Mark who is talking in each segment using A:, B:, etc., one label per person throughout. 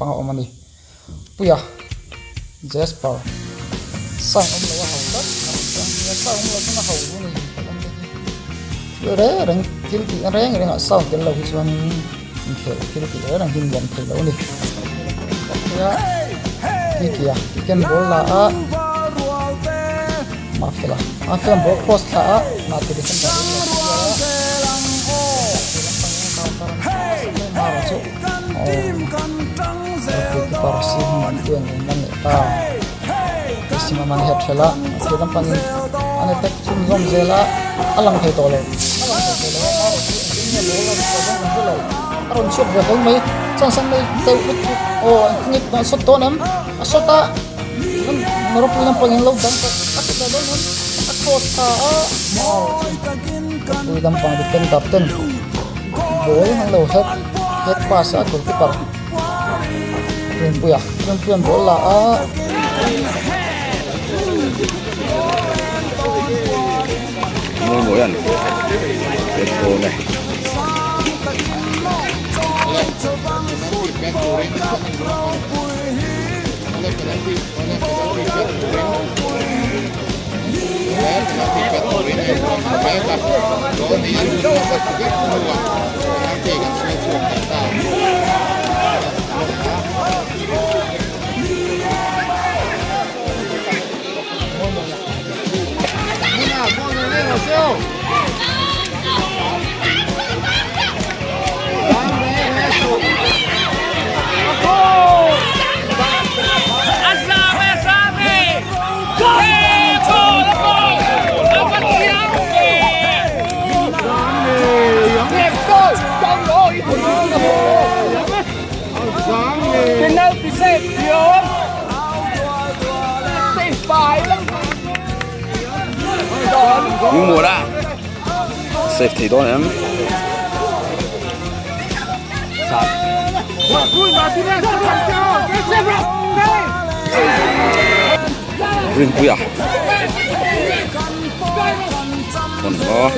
A: lampanga awm a ni. Puia, Jasper, sound awm lo a ho tlat a rawn chuang hi a, sound awm lo chuan a ho duh a ni inkhelh awm te hi. Thil reng reng thil tih reng rengah sound tel lo hi chuanin inkhelh thil tih reng reng hi nuam thei lo a ni. Puia, Kikia, Kikian ball la a, Mafela, Mafela ball cross thla a, mahse defender in lo clear a, counter an hmasa chu. Goalkeeper si hmun te an awm a nih ta missing a man het hrelh a mahse lampangin an attack chhunzawm zel a a lang thei tawh lo a lang thei tawh lo a marawh chu engtin nge ball a rawn chhuah dawn kan hre lo a rawn chhuak ve hlawl mai chance an nei deuh lutuk aw engtin nge a shot dawn em a shot a ropui lampangin lo dang tawh a ti leh dawn em a cross tha a marawh chu ropui lampang defender ten ball an lo het. Head pass a goalkeeper Rinpuia Rinpuia'n ball la a.
B: Mawi mawia'n pet dawn e. Mura save thei dawn em Rinpuia Còn có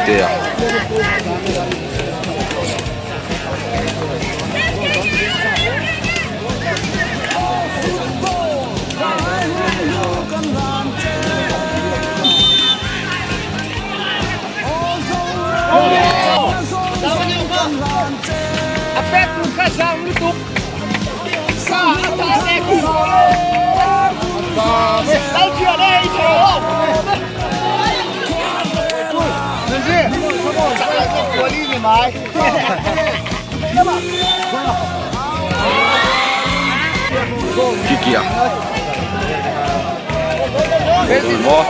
B: Tea Kiki a Maw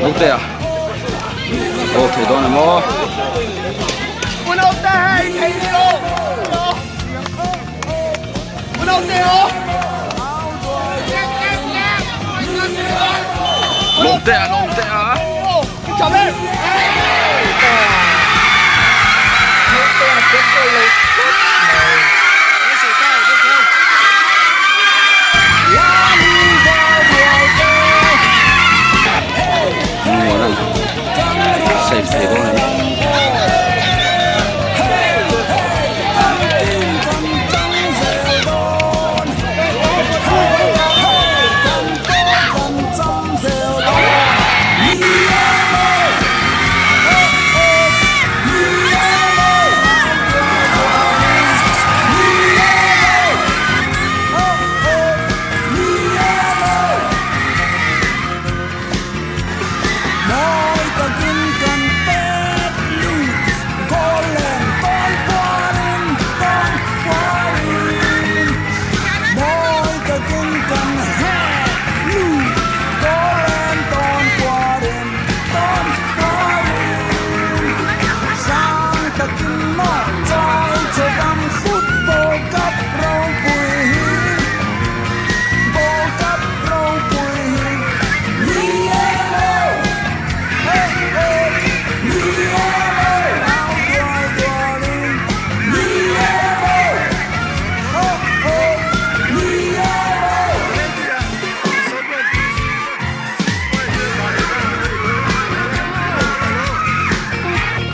B: Naute a Aw thei dawn em aw Lawmte a lawmte a
A: Naute a pet goal lo.